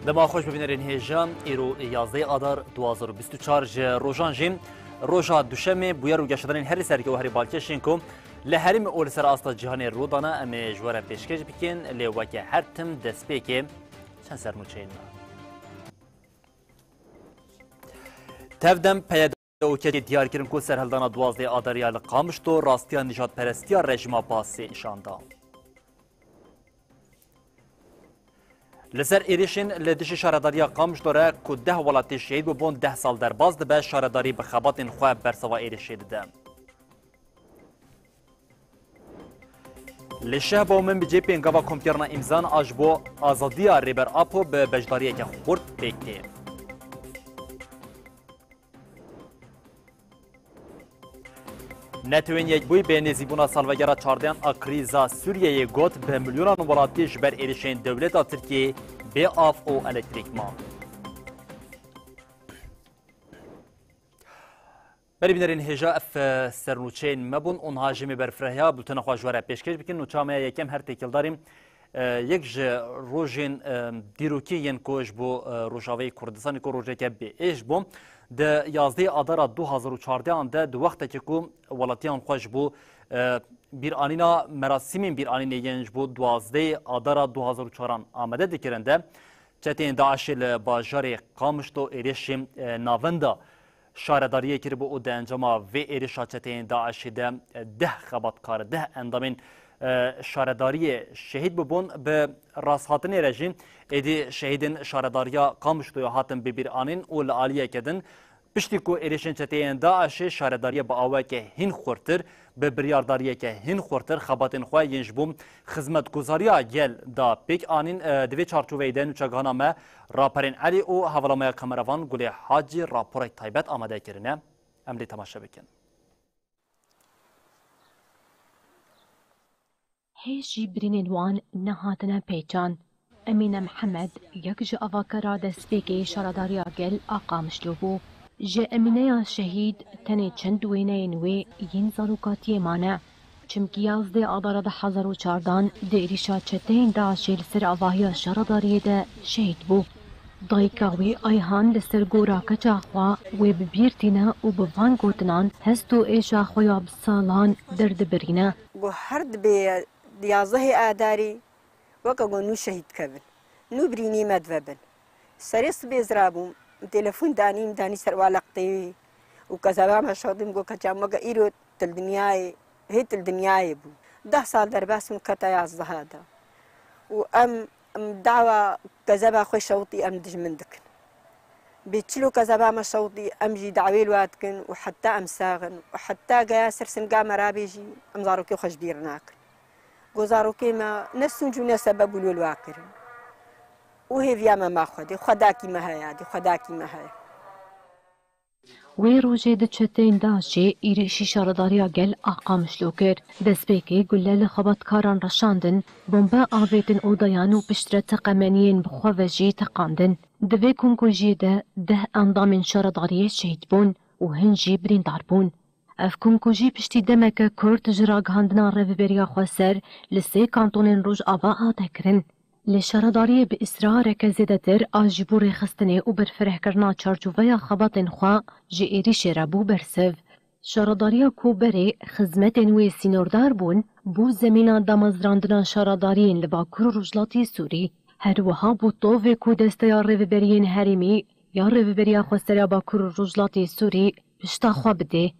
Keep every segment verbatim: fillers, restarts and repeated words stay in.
Dema xweş bibînerên hêja, îro yazdeh Adar du hazar û bîst û çar ji rojan jî roja duşemê bûyer û geşedanên herî serke û herî balkêş ên ku li herêmê û li ser asta cîhanê rû dane, em ê ji we re pêşkêş bikin, lê weke her tim destpêkê çend sernûçeyên me. Tevdem, P Y D û KEKê diyar kirin ku serhildana duwazdeh Adarê ya li Qamişlo rastiya nijadperestiya rejîma Baasê şanda. Li ser êrişên li dijî şaredariya Qamişlo re ku deh welatî şehîd bûbûn, deh sal derbas dibe, şaredarî bi xebatên xwe bersava êrişê dide. Li Şehba û Minbicê pêngava komkirina îmzan a ji bo azadiya Rêber Apo bi beşdariyeke xurt pêk tê. Netewên Yekbûyî bi nêzîbûna salvegera çardehan a krîza Sûriyeyê got, bi milyonan welatî ji ber êrişên dewleta Tirkiyeyê bê av û elektrîk man. Berî bînerên hêja, ev, e, sernûçeyên me bûn û niha jî em ê berfirehya bultena xwe ji we re pêşkêş bikin. Nûça me ya yekem her têkildarî, e, yek ji rojên, e, dîrokî yên ku ji bo, e, Rojavayê Kurdistanê ku rojeke bê êş bû. Di yazdehê Adara du hazar û çardehan de di wextekê ku welatiyan xwe ji bo, e, bîranîna merasîmên bîranînê yên ji bo duwazdehê Adara du hazar û çaran amade dikirin de, çeteyên DAIŞê li bajarê Qamişlo êrişên, e, navenda şaredariyê kiribû û di encama vê êrişa çeteyên DAIŞê de deh xebatkar, deh endamên, e, şaredariyê şehîd bûbûn. Bi rasthatinê re jî êdî şehîdên şaredariya Qamişloyê hatin bibîranîn û li aliyeke din, piştî ku êrişên çeteyên DAIŞê şaredariyê bi aweke hîn xurtir, bi biryardariyeke hîn xurtir xebatên xwe yên ji bo xizmetguzariya gel da pêk anîn. E, di vê çarçoveyê de nûçegihana me Raperên Elî û hevala me ya kameravan Gulê Hacî raporek taybet amade kirine. Em lê temaşe bikin. Hêj jî birînên wan nehatine pêçan. Emîne Mihemed yek ji avakara destpêkê şaredariya gel a Qamişlo bû. Ji Emîneya şehîd tenê çend wêneyên wê yên zarokatiyê mane. Çimkî yazdeh Adara du hezar û çardan di êrişa çeteyên DAIŞê li ser avahiya şaredariyê de şehîd bû. Dayika wî Ayhan li ser gora keça xwe wê bi bîr tîne û bi van gotinan hest û êşa xwe ya bi salan derdibirîne. Got, her dibê di yazdehê Adarê weke got nû şehîd kevin. Nû birînî me dive bin. Serê sibê zira bûm, telefon danîm, danî ser waleqtê wî û kezeba me şewtîm, got, keça me, got, îro til dinyayê, hê til dinyayê bû. Deh sal derbas bûm, kete yazdeha de. Û em, em dawa kezeba xwe şewtî em dijmin dikin. Bê çilo kezeba me şewtî, em jî dawê li wa dikin û heta em sax in û heta geya ser singa me rabê jî em zarokê xwe ji bîr nakin. Got, zarokê me ne sûc û ne sebeb bû li wa kirin. Û hêviya me ma Xwedê, Xwedakî me heye, dê Xwedakî me heye. Wê rojê di çeteyên DAIŞê êrişî şaredariya gel a Qamişlo kir. Destpêkê gule li xebatkaran reşandin, bombe avêtin odayan û piştre teqemeniyên bi xwe ve jî teqandin. Di vê komkujiyê de deh endamên şaredariyê şehîd bûn û hin jî birîndar bûn. Ev komkujî piştî demeke kurt ji ragihandina Rêveberiya Xweser li sê kantonên Rojava hate kirin. Lê şaredariyê bi israreke zêdetir a ji bo rêxistinê û berfirehkirina çarçoveya xebatên xwe ji êrişê re bû bersiv. Şaredariya ku berê xizmetên wê sînordar bûn, bû zemîna damezrandina şaredariyên li Bakur û Rojhilatê Sûrî. Her wiha bû tovê ku desteya rêveberiyên herêmî ya Rêveberiya Xweser ya Bakur û Rojhilatê Sûrî pişta xwe bidê.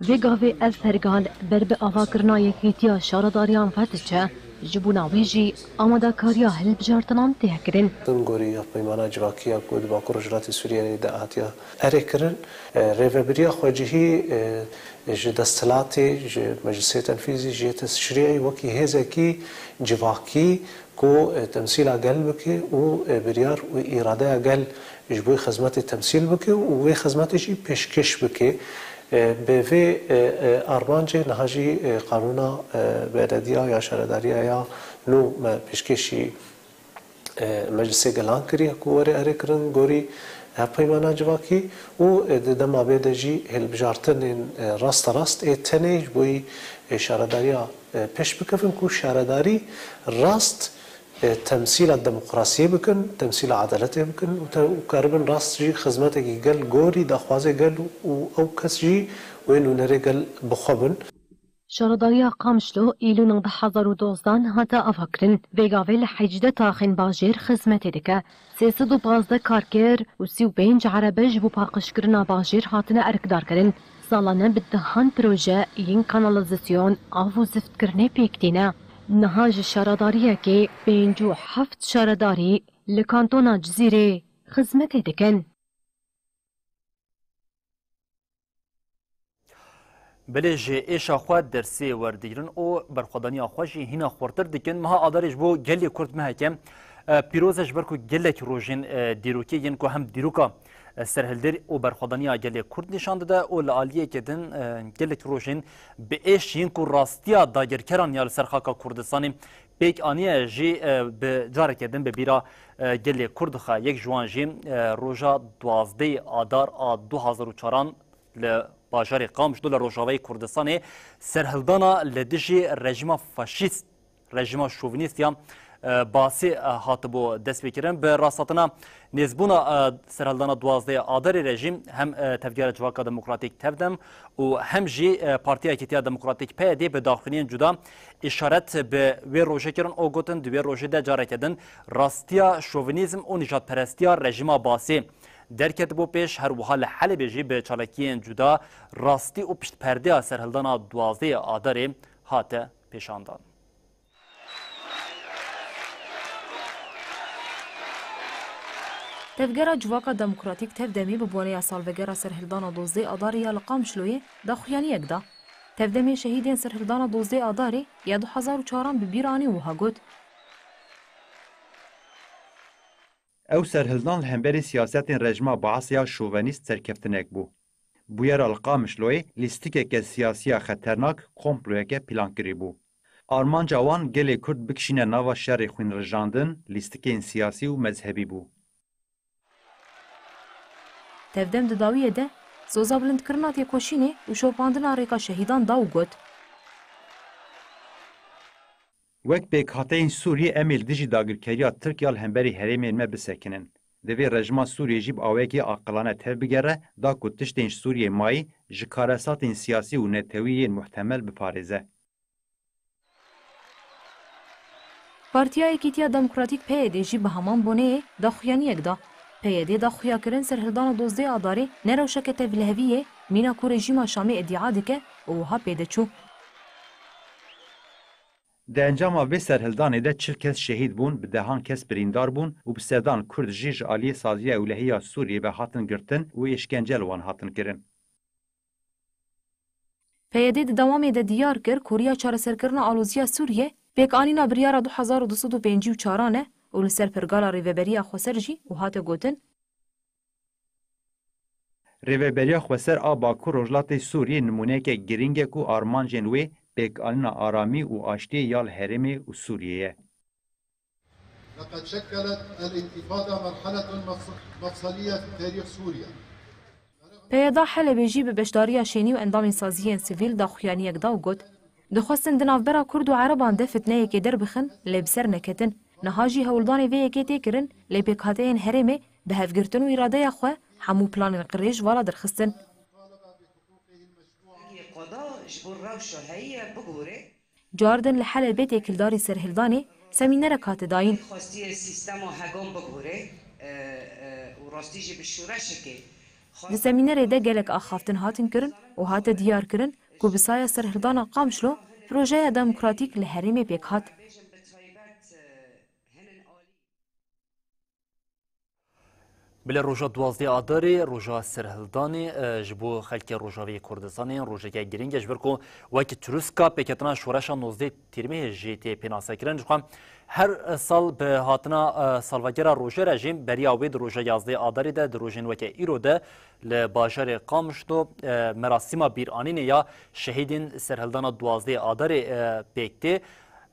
Vê gavê ev pergal ber bi avakirina yekîtiya şaredariyan ve diçe, ji bona wê jî amadekariya hilbijartinan tê kirin. Gorî ya peymana civakî ya ku di Bakur Rojhilatê Sûriyeyê de hatiye erê kirin, e, rêvebiriya xwecihî, e, ji desthilatê, ji meclisê tenfîzî, ji yê teşrî'î wekî hêzekî civakî ku, e, temsîla gel bike û, e, biryar û îradeya gel ji bo xizmetê temsîl bike û wê xizmetê jî pêşkêş bike. E, bi vê, e, e, armancê niha jî, e, qanûna, e, belediya ya şaredariya ya nû me pêşkêşî, e, meclisê gelan kiriye ku were erêkirin gorî hevpeymana civakî û, e, di dema vê de jî hilbijartinên, e, rasterast ê tenê ji bo yî, e, şaredariya, e, pêş bikevin ku şaredarî rast E, temsîla demokrasiyê bikin, temsîla edaletê bikin û te, û karibin rast jî xizmetekî gel gorî daxwazê gel û ew kes jî wê nûnerê gel bi xwe bin. Şaredariya Qamişlo îlûn du hezar û dozdan hate avakirin. Vê gavê li hejdeh taxên bajêr xizmetê dike. Sê sed û pazdeh karker û sî û pênc erebe ji bo paqijkirina bajêr hatine erkdarkirin. Salane bi dehan proje yên kanalizasyon, av û ziftkirinê pêk tîne. Niha ji şaredariyekê pêncî û heft şaredarî li kantona Cizîrê xizmetê dikin. Belê ji êşa xwe dersê werdigrin û berxwedaniya xwe jî hîna xurtir dikin. Meha Adarê ji bo gelê Kurd meheke, e, pîroz e, ji ber ku gelek rojên, e, dîrokî yên ku hem dîroka, e, serhildir û berxwedaniya gelê Kurd nîşan dide û li aliyeke din, e, gelek rojên bi êş yên ku rastiya dagirkeran ya li ser xaka Kurdistanê pêk aniye jî, e, bi careke din bi bîra, e, gelê Kurd dixe. Yek ji wan jî, e, roja duwazdehê Adar a du hazar û çaran li bajarê Qamişlo li rojavayê Kurdistanê serhildana li dijî rejîma faşîst, rejîma şovînîst ya, e, Basê, e, hatibû destpêkirin. Bi rasthatina nêzbûna, e, serhildana duwazdehê Adarê re jî hem, e, Tevgera Civaka Demokratîk Tevdem û hem jî, e, Partiya Yekîtiya Demokratîk P Y D bi daxuyaniyên cuda îşaret bi wê rojê kirin û gotin, di wê rojê de careke din rastiya şovînîzm û nîjadperestiya rejîma Basê derketibû pêş, her wiha li Helebê jî bi çalakiyên cuda rastî û piştperdeya serhildana duwazdehê Adarê hate pêşandan. Tevgera Civaka Demokratîk Tevdemê bi boneya salvegera serhildana dozdehê Adarê ya li Qamişloyê daxuyaniyek da. Tevdemê şehîdên serhildana dozdehê Adarê ya du hezar û çaran bi bîr anî û wiha got. Ew serhildan li hemberî siyasetên rejîma Baasê ya şovenîst serkeftinek bû. Bûyera li Qamişloyê lîstikeke siyasî ya xeternak, komployeke pîlankirî bû. Armanca wan gelê Kurd bikişîne nava şerê xwînrijandin, lîstikên siyasî û mezhebî bû. Tevdem di dawiyê de soza bilindkirina têkoşînê û şopandina rêka şehîdan da û got. Wek pêkhateyên Sûriyê em ê li dijî dagirkeriya Tirk ya li hemberî herêmên me bisekinin. Divê rejîma Sûriyê jî bi awayekî aqilane tevbigere, da ku tiştên ji Sûriyê mayî ji karesatên siyasî û netewî yên muhtemel biparêze. Partiya Yekîtiya Demokratîk P Y D jî bi heman boneyê daxuyaniyek da. P Y D da xuyakirin serhildana dozdehê Adarê ne rewşeke tevlihevî ye, mîna ku rejîma Şamê îdia dike û wiha pê de çû. Di encama vê serhildanê de çil kes şehîd bûn, bi dehan kes birîndar bûn û bi sedan Kurd jî ji aliyê Saziya Ewlehî ya Sûriyê ve hatin girtin û êşkence li wan hatin kirin. P Y D di dewamê de diyar kir ku riya çareserkirina aloziya Sûriyê pêkanîna biryara du hezar û du sed û pêncî û çaran e û li ser pergala Rêveberiya Xweser jî û hate gotin. Rêveberiya Xweser a Bakur Rojhilatê Sûriyê nimûneyeke girîng e ku armancên wê pêkanîna aramî û aştiyê ya li herêmê û Sûriyê ye. لقد شكلت الانتفاضة مرحلة مفص-، مفصلية في تاريخ سوريا. P Y D Helebê jî bi beşdariya şênî û endamên saziyên sivîl daxuyaniyek da û got, dixwestin di navbera Kurd û Ereban de fitneyekê derbixin, lê bi ser neketin. Niha jî hewldanê vê yekê tê kirin, lê pêkhateyên herêmê bi hevgirtin û îradeya xwe hemû planên qirêj vala derxistin. Ji bo rewşa heyî ye biguhore. Cardin li Helebê têkildarî serhildanê semînerek hate dayîn. Xwestiye sîstema hegan biguhore, e, e, û rastî jî bi şoreşekê. Di semînerê de gelek axaftin hatin kirin û hate diyar kirin ku bi saya serhildana Qamişlo projeya demokratîk li herêmê pêk hat. Bi li roja duwazdeh Adarê, roja serhildanê, e, ji bo xelkê Rojavayê Kurdistanê rojeke girîng e, ji ber ku wek çirûska pêketina şoreşa nozdeh Tîrmehê jî tê pênasekirin. Jixwe her sal bi hatina, e, salvegera rojê re jî beriya wê di roja yazdeh Adarê de di rojên weke îro de li bajarê Qamişlo, e, merasîma bîranînê ya şehîdên serhildana duwazdeh Adarê, e, pêk tê.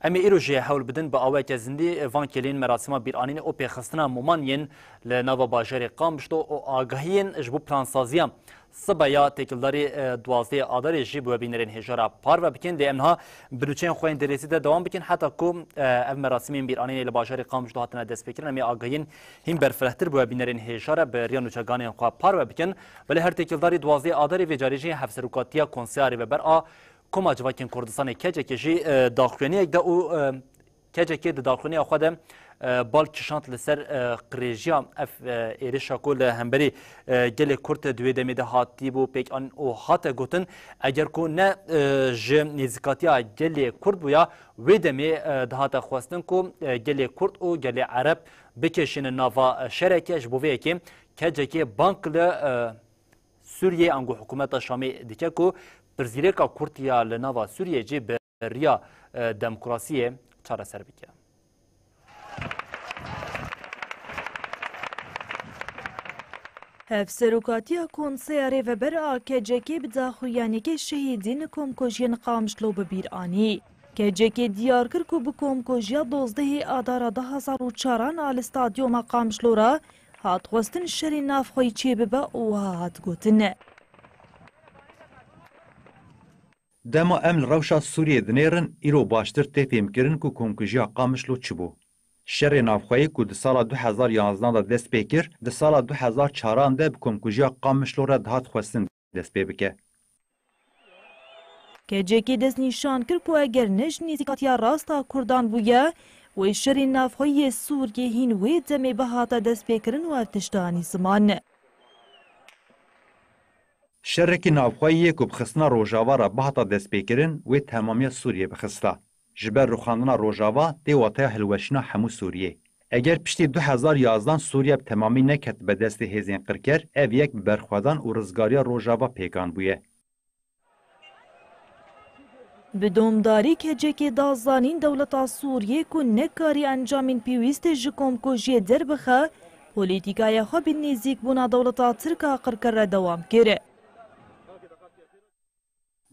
Em ê îro jî hewl bidin bi aweke zindî van kêliyên merasîma bîranînê û pêxistina moman yên li nava bajarê Qamişlo û agahiyên ji bo plansaziya sibeya têkildarî, e, duwazdehê Adarê jî bi we bînerên hêja re parve bikin. Lê em niha bi nûçeyên xwe yên derêsî de dewam bikin heta ku, e, ev merasîmên bîranînê li bajarê Qamişlo hatine destpêkirin. Em ê agahiyên hîn berfirehtir bi we bînerên hêja re bi riya nûçeganên xwe parve bikin. Belê her têkildarî duwazdehê Adarê vê carê jî Hevserokatiya Konseya Rêveber a Koma Civakên Kurdistanê, K C K jî, e, daxuyaniyek da û, e, K C K di daxuyaniya xwe de, e, bal kişand li ser, e, qirêjiya ev, e, êrişa ku li hemberî, e, gelê Kurd di wê demê de hatîbû pêkan û hate gotin, eger ku ne, e, ji nêzîkatiya gelê Kurd bûya, wê demê, e, dihate xwestin ku, e, gelê Kurd û gelê Ereb bikêşînin nava, e, şereke. Ji bo vê yekê K C K bang li, e, Sûriyê ango hikûmeta Şamê dike ku pirsgirêka Kurd ya li nava Sûriyê jî bi riya, e, demokrasiyê çareser bike. Hevserokatiya Konseya Rêveber a K C K bi daxuyaniyekê şehîdên komkujiyên Qamişlo bi bîr anî. K C K diyar kir ku bi komkujiya dozdehê Adara du hezar û çaran a li stadyuma Qamişlo re hat xwestin şerê navxweyî çêbibe û wiha hat gotin. Dema em li rewşa Sûriyê dinêrin, îro baştir tê fêhmkirin ku komkujiya Qamişlo çi bû. Şerê navxweyî ku di sala du hezar yanzdan de dest pê kir, di sala du hezar çaran de bi komkujiya Qamişlo re dihat xwestin dest pê bike. K C K destnîşan kir ku eger ne ji nêzîkatiya rast a Kurdan bûye, wê şerê navxweyî yê Sûriyê hîn wê demê bihata destpêkirin û ev tişt danî ziman. Şerekî navxweyî yê ku bi xistina Rojava re bihata destpêkirin, wê temamiya Sûriyê bixista. Ji ber rûxandina Rojava tê wateya hilweşîna hemû Sûriyê. Eger piştî du hezar yazdan Sûriye bi temamî neketibe destê hêzên qirker, ev yek bi berxwedan û rizgariya Rojava pêkan bûye. Bi domdarî K C K da zanîn dewleta Sûriyê ku nekarî encamên pêwîst ji komkujiyê derbixe, polîtîkaya xwe bi nêzîkbûna dewleta Tirk a qirker re dewam kir.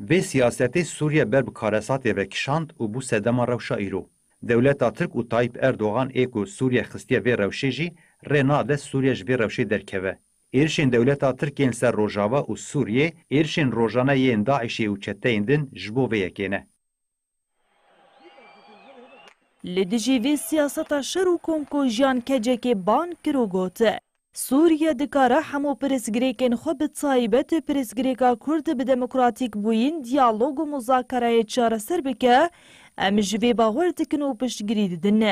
Vê siyasetê Sûriye ber bi karesatê ve kişand û bû sedema rewşa îro. Dewleta Tirk û Tayyip Erdogan ê ku Sûriye xistiye vê rewşê jî rê nade Sûriye ji vê rewşê derkeve. Êrişên dewleta Tirk yên li ser Rojava û Sûriyê, êrişên rojane yên DAIŞê û çeteyên din ji bo vê yekê ne. Li dijî vê siyaseta şer û komkujiyan K C K bang kir û got, Sûriye dikare hemû pirsgirêkên xwe, bi taybet pirsgirêka Kurd, bi demokratîkbûyîn, diyalog û muzakereyê çareser bike. Em ji vê bawer dikin û piştgirî didin.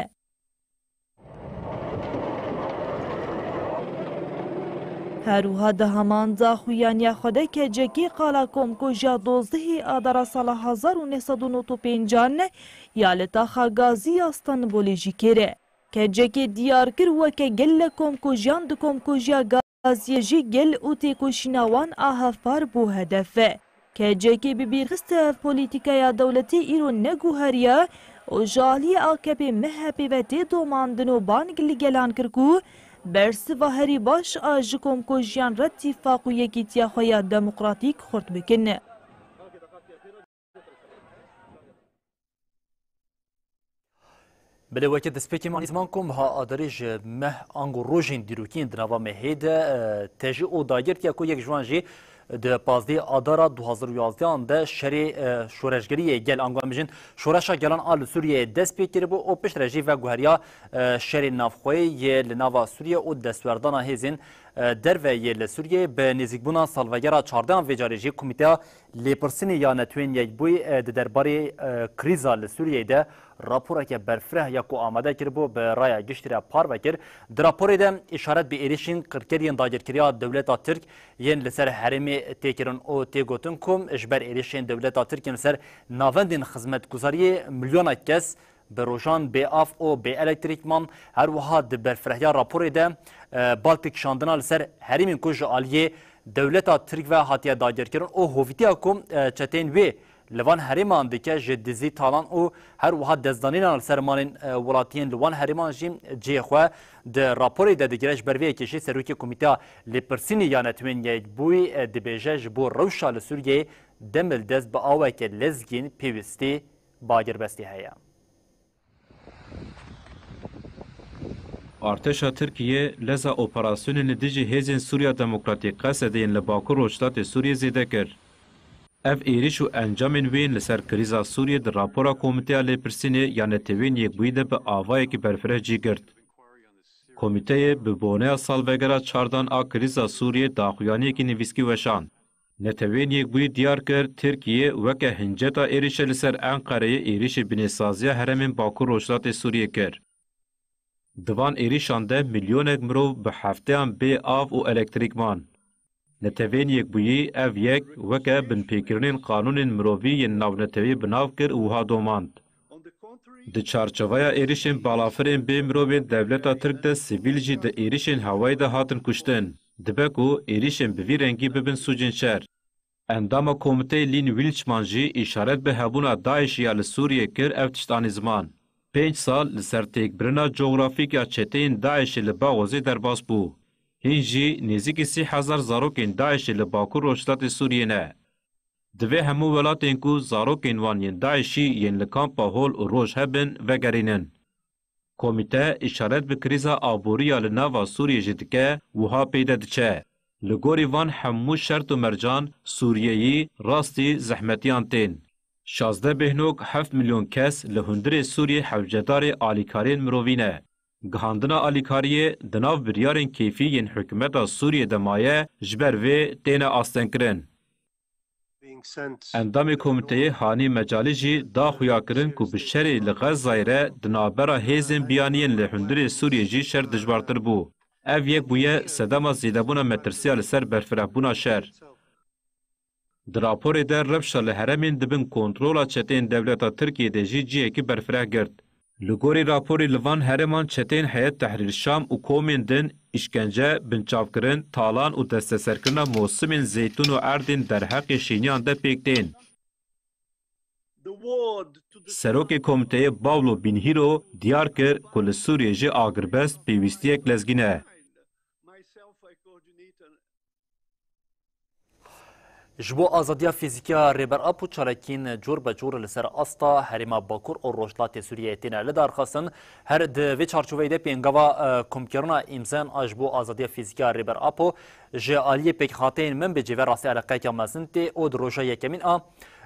Her wiha di heman daxuyaniya xwe de K C K qala komkujiya dozdehê Adara sala hezar û neh sed û nod û pêncan ya li taxa gazî ya Stenbolê jî kir. K C K diyar kir, weke gel li komkujiyan di komkujiya gaziyê jî gel û têkoşîna wan a hevpar bû hedef. K C K bi bîr xist ev polîtîkaya dewletê îro neguheriye û ji aliyê A K P M H P ve tê domandin û bang li gelan kir ku bersiva herî baş a ji komkujiyan re tîfaq û yekîtiya xwe ya demokratîk xurt bikin. Belê weke destpêkê me anî ziman ku meha Adarê ji meh ango rojên dîrokî yên di nava mehê de, e, tejî û dagirtiye ku yek ji wan jî di pazdehê Adara du hazar û yazdehan de şerê, e, şoreşgeriyê gel ango em bijin şoreşa gelan a li Sûriyeyê dest pê kiribû û piştre jî veguheriya, e, şerê navxweyî yê li nava Sûriye û destwerdana hêzên, e, derve yê li Sûriyeyê bi nêzîkbûna salvegera çardehan vê carê jî Komîteya Lêpirsînê ya Netewên Yekbûyî, e, di derbarê, e, krîza li Sûriyeyê de raporeke berfireh ya ku amade kiribû, bi raya giştî re parve kir. Di raporê de îşaret bi êrişên qirker yên dagirkeriya dewleta Tirk yên li ser herêmê tê kirin û tê gotin ku ji ber êrişên dewleta Tirk yên li ser navendên xizmetguzariyê milyona kes bi rojan bê av û bê elektrîk man. Her wiha di berfirehtiya raporê de, e, bal tê kişandina li ser herêmên ku ji aliyê dewleta Tirk ve hatiye dagirkirin û hovîtiya ku, e, çeteyên wê li van herêman dike ji dizî, talan û her wiha destdanînan li ser malên, e, welatiyên li wan herêman jî cihê xwe di raporê de digire. Ji ber vê yekê jî Serokê Komîteya Lêpirsînê ya Netewên Yekbûyî, e, dibêje ji bo rewşa li Sûriyeyê demildest bi aweke lezgîn pêwîstî bagirbestî heye. Artêşa Tirkiyê leza operasyonên li dijî hêzên Sûriya Demokratîk, Qesedê, yên li Bakur Rojhilatê Sûriyê zêde kir. Ev êrîş û encamên wê yên li ser krîza Sûriyê di rapora Komîteya Lêpirsînê ya Neteweyên Yekbûyî de bi avayekî berfireh cî girt. Komîteyê bi boneya salvegera çardan a krîza Sûriyê daxuyaniyekî nivîskî weşand. Neteweyên Yekbûyî diyar kir, Tirkiye weke hinceta êrîşe li ser Enqereyê êrîşê binêsaziya herêmên Bakur Rojhilatê Sûriyê kir. Di van êrîşan de milyonek mirov bi hefteyan bê av û elektrîk man. Neteweyên Yekbûyî ev yek weke binpêkirinên qanûnên mirovî yên navneteweyî bi nav kir û wiha domand. Di çarçoveya êrîşên balafirên bê mirovên dewleta Tirk de sivîl jî di êrîşên hewayî de hatin kuştin. Dibe ku êrîşên bi vî rengî bibin sûcên şer. Endama Komîteyê Lynn Welchman jî îşaret bi hebûna DAIŞ'ê ya li Sûriyê kir, ev tişt anî ziman. Pênc sal li ser têkbirina cografîk ya çeteyên DAIŞ'ê li Baxozê derbas bû. Hîn jî nêzîkî sî hezar zarokên DAIŞ'ê li Bakur Rojhilatê Sûriyê ne. Divê hemû welatên ku zarokên wan yên DAIŞ'î yên li kampa hol û roj hebin, vegerînin. Komîte îşaret bi krîza aborî ya li nava Sûriyê jî dike, wiha peyde diçe, Li gorî van hemû şert û mercan, Sûriyeyî rastî zehmetiyan tên. Şazdeh bêhnok heft milyon kes li hundirê Sûriyê hewcedarê alîkariyên mirovî ne. Gihandina alîkariyê di nav biryarên keyfî yên hikûmeta Sûriyê de maye, ji ber vê têne astengkirin. Endamê komîteyê Hanî Mecalî jî da xuya kirin ku bi şerê li Xezayê re di navbera hêzên biyaniyên li hundirê Sûriyê jî şer dijwartir bû. Ev yek bûye sedema zêdebûna metirsiya li ser berfirehbûna şer. Di raporê de rewşa li herêmên di bin kontrola çeteyên dewleta Tirkiyê de jî cihekî berfireh girt. Li gorî raporê li van herêman çeteyên Heyet Tehrîr Şam û komên din îşkence, binçavkirin, talan û desteserkirina mosimên zeytûn û erdên derheqê şêniyan de pêk tên. Serokê Komîteyê Pablo Pinheiro diyar kir ku li Sûriyê jî agirbest pêwîstiyek lezgîn e. Ji bo azadiya fîzîkî ya Rêber Apo çalakiyên cor be cor li ser asta herêma Bakur û Rojhilatê Sûriyeyê têne lidarxistin. Her di vê çarçoveyê de pêngava, e, komkirina îmzayan a ji bo azadiya fîzîkî ya Rêber Apo ji aliyê pêkhateyên Minbicê ve rastî eleqeyeke mezin tê û di roja yekemîn a,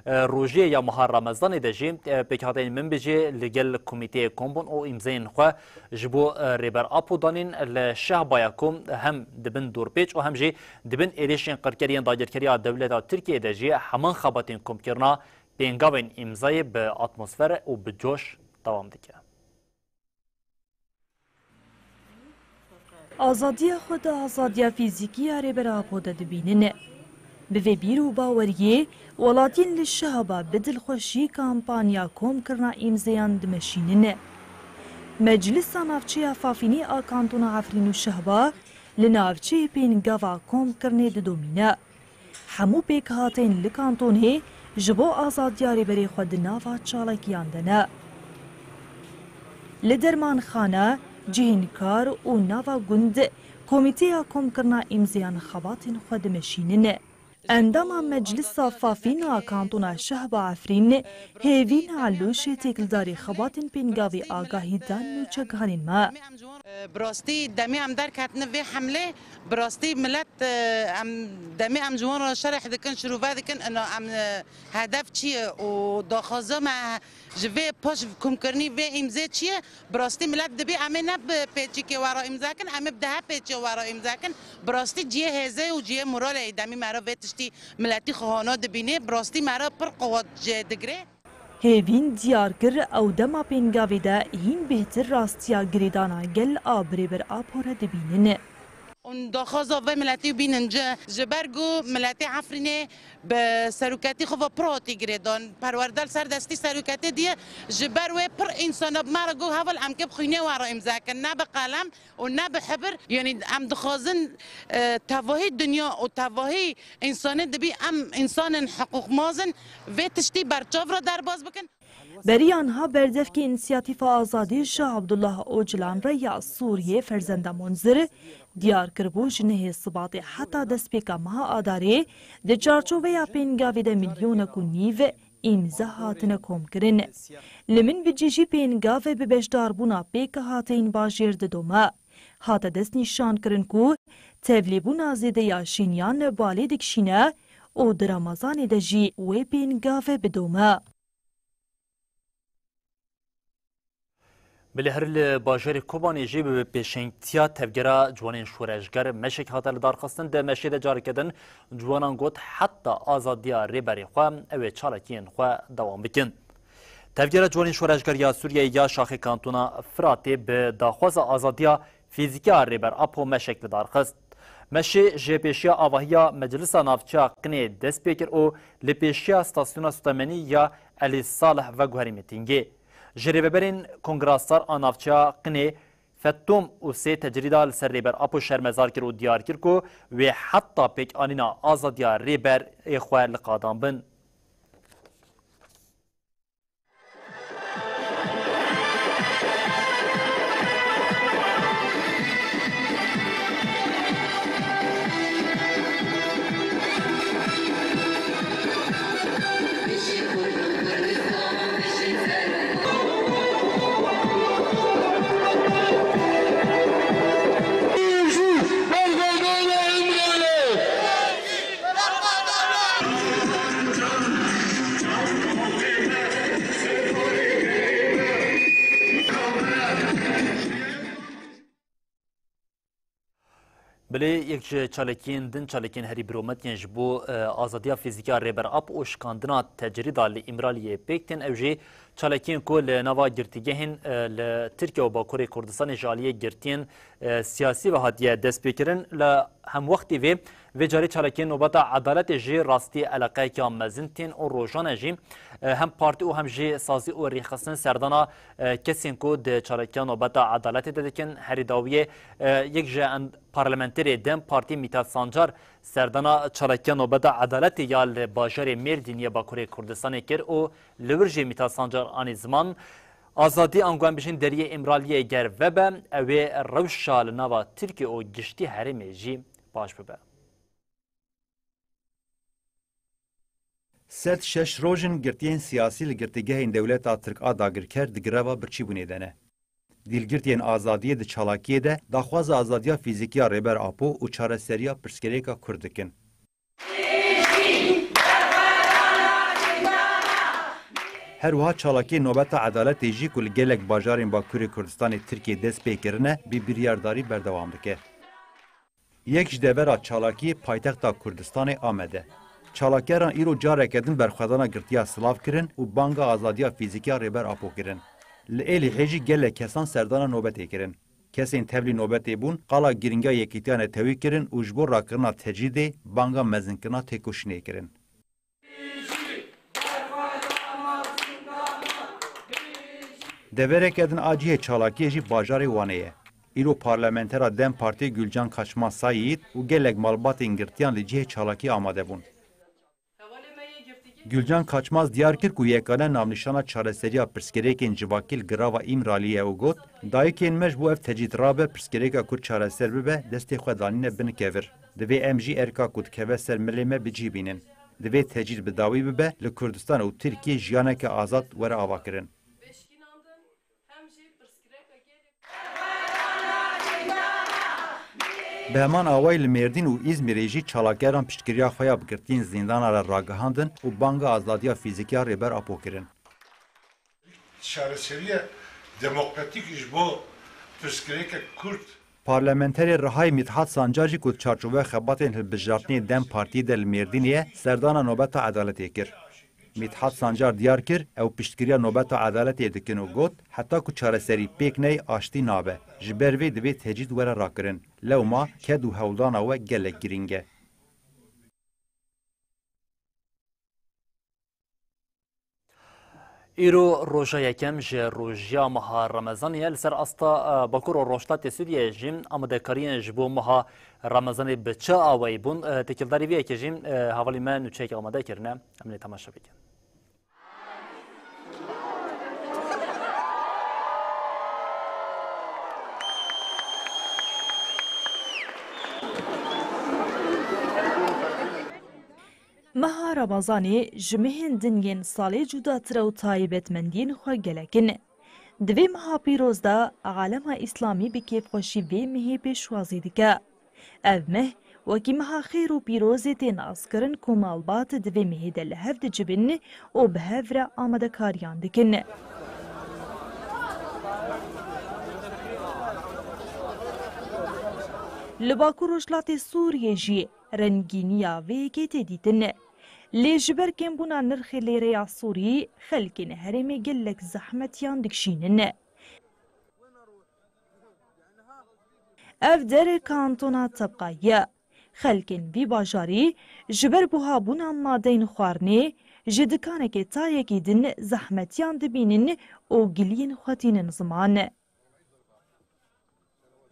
e, rojiyê ya meha Remezanê de jî, e, pêkhateyên Minbicê li gel komîteyê kom bûn û îmzeyên xwe ji bo, e, Rêber Apo danîn li Şehbaya ku hem di bin dorpêç û hem jî di bin êrişên qirkeriyên dagirkeriya dewleta Tirkiyê de jî heman xebatên komkirina pêngavên îmzayê bi atmosfer û bi coş dewam dike. Azadiya xwe di azadiya fîzîkî ya Rêber Apo de dibînin. Bi vê bîr û baweriyê, welatiyên li Şehba bi dilxweşî kampanya komkirina îmzeyan dimeşînin. Meclisa Navçeya Fafînî a Kantona Efrîn û Şehba li navçeyê pêngava komkirinê didomîne. Hemû pêkhateyên li kantonê ji bo azadiya rêberê xwe di nava çalakiyan de ne. Li dermanxane, cihên kar û nava gund komîteya komkirina îmzeyan xebatên xwe dimeşînin. Endama Meclisa Fafîn a Kantona Şehba Efrîn Hêvîn Elûşê têkildarî xebatên pêngavê agahî dan nûçegihanên me. Bi rastî demê em derketine vê hemlê, bi rastî milet, e, em demê em ji wan re şerh dikin, şirove dikin, ina em, e, hedef çi ye û daxwaza me ji vê paş komkirinî vê îmzê çi ye? Bi rastî milet dibî em ê ne bi pêçikê we re îmze kin, em ê bi dehe pêçê we re îmze kin. Bi rastî cihê hêzê û cihê moralê demî me re vê tiştî miletî xwe hana dibînê, bi rastî me re pir quwet jê digre. Hêvîn diyar kir, ew dema pêngavê de hîn bêhtir rastiya girêdana gel a bi Rêber Apo re dibînin. Hûn daxwaza vê miletî bînin ci, ji ber ku miletê Efrînê bi seroketî xwe ve pir hatî girêdan. Perwerde li ser destî seroketê diye, ji ber wê pir însana bi me re got, heval em kê bi xwînê we re îmze kin, ne bi qelem û ne bi hibir. Yanî em dixwazin, e, tevahî dinya û tevahî însanê dibî em însanên hiqûqmaz in, vê tiştî berçav re derbas bikin. Beriya niha berdevkê Însiyatîfa Azadî ji Abdullah Ocalan re ya Sûriyê Ferzenda Munzir diyar kiribû, ji nehê Sibatê heta destpêka meha Adarê di çarçoveya pêngavê de milyonek û nîv îmze hatine komkirin. Li Minbicê jî pêngavê bi beşdarbûna pêkhateyên bajêr didome. Hate destnîşankirin ku tevlîbûna zêde ya şîniyan li balê dikişîne û di Remezanê de jî wê pêngave bidome. Belê her li bajarê Kobanê jî bi pêşengtiya tevgera ciwanên şoreşger meşek hate lidarxistin. Di meşê de careke din ciwanan got, heta azadiya rêberê xwe ew ê çalakiyên xwe dewam bikin. Tevgera ciwanên şoreşger ya Sûriyeyê ya şaxê kantona Firatê bi daxwaza azadiya fîzîkî ya Rêber Apo meşek lidarxist. Meşê ji pêşiya avahiya Meclisa Navçeya Qinê dest pê kir û li pêşiya stasyona sutemenî ya Elî Salih veguherî mîtîngê. Ji rêveberên Kongra Star a Navçeya Qinê Fetûm Usê tecrîda li ser Rêber Apo şermezar kir û diyar kir ku wê heta pêkanîna azadiya Rêberê xwe li qadan bin. Belê yek ji çalakiyên din, çalakiyên herî birûmet yên ji bo, e, azadiya fîzîkî ya Rêber Apo û şikandina tecrîda li Îmraliyê pêk tên, ew jî çalakiyên ku li nava girtîgehên, e, li Tirkiye û Bakurê Kurdistanê ji aliyê girtiyên, e, siyasî ve hatiye destpêkirin. Li hemwextî vê, vê carî çalakiyên Nobeta Edaletê jî rastî eleqeyekiya mezin tên û rojane jî, e, hem partî û hem jî sazî û rêxistin serdana, e, kesên ku di çalakiya Nobeta Edaletê de dikin. Herî dawiyê, e, yek ji en-, parlamenterê DEM Partî Mîtat Sancar serdana çalakiya Nobeta Edaletê ya li bajarê Mêrdînê yê Bakurê Kurdistanê kir û li wir jî Mîtat Sancar anî ziman, azadî ango em bijîn deriyê Îmraliyê ger vebe, ew ê rewşa li nava Tirkiye û giştî herêmê jî baş bibe. Sed şeş roj in girtiyên siyasî li girtîgehên dewleta Tirk a dagirker di greva birçîbûnê de ne. Dîlgirtiyên azadiyê di çalakiyê de daxwaza azadiya fîzîkî ya Rêber Apo û çareseriya pirsgirêka Kurd dikin. Her wiha çalakiyên Nobeta Edaletê jî ku li gelek bajarên Bakurê Kurdistanê Tirkiyê dest pê kirine, bi biryardarî berdewam dike. Yek ji devera çalakiyê paytexta Kurdistanê Amed e. Çalakeran îro careke din berxwedana girtiya silav kirin û banga azadiya fîzîkî ya Rêber Apo kirin. Li Êlihê jî gelek kesan serdana nobetê kirin. Kesên tevlî nobetê bûn, qala girîngiya yekîtiya netewî kirin û ji bo rakirina tecrîdê banga mezinkirina têkoşînê kirin. Devereke din a cihê çalakiyê jî bajarê Wanê ye. Îro parlamentera DEM Partî Gülcan Kaçmaz Sayît û gelek malbatên girtiyan li cihê çalakiyê amade bûn. Gülcan Kaçmaz diyar kir ku yekane navnîşana çareseriya pirsgirêkên civakî li girava Îmralî ye û got, dayikên me ji bo ev tecrîd rabe pirsgirêka Kurd çareser bibe, destê xwe danîne bin kevir. Divê em jî erka ku dikeve ser milê me bi cî bînin. Divê tecrîd bi dawî bibe, li Kurdistan û Tirkiyê jiyaneke azad were avakirin. Bi heman awayî li Mêrdîn û Îzmîrê jî çalakeran piştgiriya xwe ya bi girtiyên zîndana re ragihandin û banga azadiya fîzîkî ya Rêber Apo kirin. Çareseriya demokratîk ji bo pirsgirêkek Kurd. Parlamenterê Rihayê Mîthat Sancar jî ku di çarçoveya xebatên hilbijartinê DEM Partiyê de li Mêrdînê ye, serdana nobeta edaletê kir. Mîthat Sancar diyar kir, ew piştgiriya nobeta edaletê dikin û got, heta ku çareserî pêk neyê aştî nabe. Ji ber vê divê tecrîd were rakirin. Lewma ked û hewldana we gelek girîng e. Îro roja yekem ji rojiya meha Remezanê ye. Li ser asta, e, Bakur û Rojhilatê Sûriyeyê jî amadekariyên ji bo meha Remezanê bi çi awayî bûn? E, têkildarî vê yekê jî, e, hevalî me nûçeyek amade kirine. Em lê temaşe bikin. Meha Remezanê ji mehên din yên salê cudatir e û taybetmendiyên xwe gelek in. Di vê meha pîroz de alema Îslamî bi kêfxweşî vê mehê pêşwazî dike. Ev meh wekî meha xêr û pîrozê tê naskirin ku malbat di vê mehê de li hev dicivin û bi hev re amadekariyan dikin. Li Bakur Rojhilatê Sûriyê jî rengîniya vê yekê tê dîtin. Lê ji ber kêmbûna nirxê lêreya Sûrî, xelkên herêmê gelek zehmetiyan dikişînin. Ev der kantona Tebqayê ye. Xelkên vî bajarî ji ber buhabûna madeyên xwarinê ji dikanekê ta yekî din zehmetiyan dibînin û giliyên xwe tînin ziman.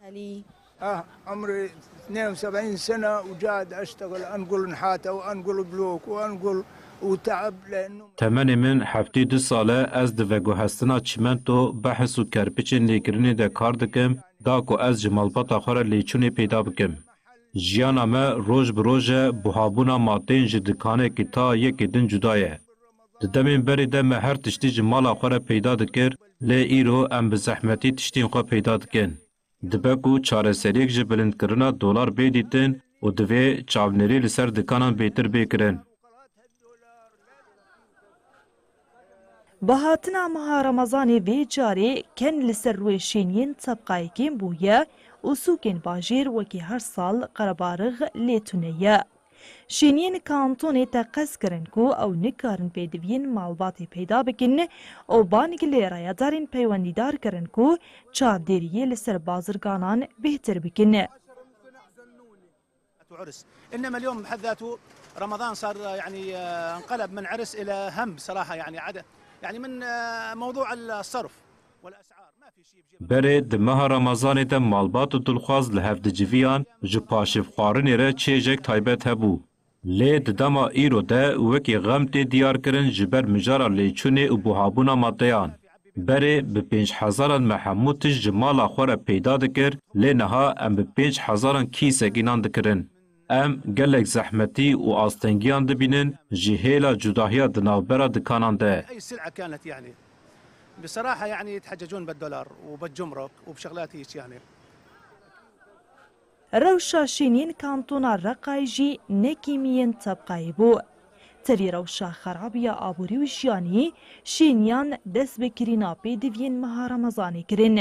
أهلي. آه، عمري اثنين وسبعين سنة وقاعد أشتغل، أنقل نحاتة وأنقل بلوك وأنقل وتعب لأنه Temenê min heftê du sal e, ez di veguhestina çîmento, behs û kerpiçên lêkirinê de kar dikim, da ku ez ji malbata xwe re lêçûnê peyda bikim. Jiyana me roj bi roj e, buhabûna madeyên ji dikanekî ta yekê din cuda ye. Di demên berê de me her tiştî ji mala xwe re peyda dikir, lê îro em bi zehmetî tiştên xwe peyda dikin. Dibe ku çareseriyek ji bilindkirina dolar bê dîtin û divê çavnêrî li ser dikanan bêtir bê kirin. Bi hatina meha Remezanê vê carê ken li ser rûyê şêniyên Tebqayê kêm bûye û sûkên bajêr wekî her sal qerebarix lê tune ye. Şêniyên kantonê teqez kirin ku ew nikarin pêdiviyên malbatê peyda bikin û bang li rayedarên peywendîdar kirin ku çavdêriyê li ser bazirganan bêhtir bikin. عرس. إنما اليوم بحد ذاته رمضان صار، يعني، آه، انقلب من عرس إلى هم بصراحة، يعني، عد-، يعني، من، آه، موضوع الصرف والأسعار. ما في شيء بجيب Berê di meha Remezanê de malbat û dilxwaz li hev diciviyan, ji paşêvxwarinê re çêjek taybet hebû. Lê di dema îro de wekî xem tê diyarkirin ji ber mijara lêçûnê û buhabûna madeyan. Berê bi pênc hezaran me hemû tişt ji mala xwe re peyda dikir, lê niha em bi pênc hezaran kîsekî nan dikirin. Em gelek zehmetî û astengiyan dibînin ji hêla cudahiya di navbera dikanan de. أي سلعة كانت، يعني، بصراحة، يعني، يتحججون بالدولار وبالجمرك وبشغلات هيك، يعني. Rewşa şêniyên kantona Reqayê jî ne kêmiyên Tebqayê bû. Tevî rewşa xerabiya aborî û jiyanî, şêniyan dest bi kirîna pêdiviyên meha Remezanê kirin.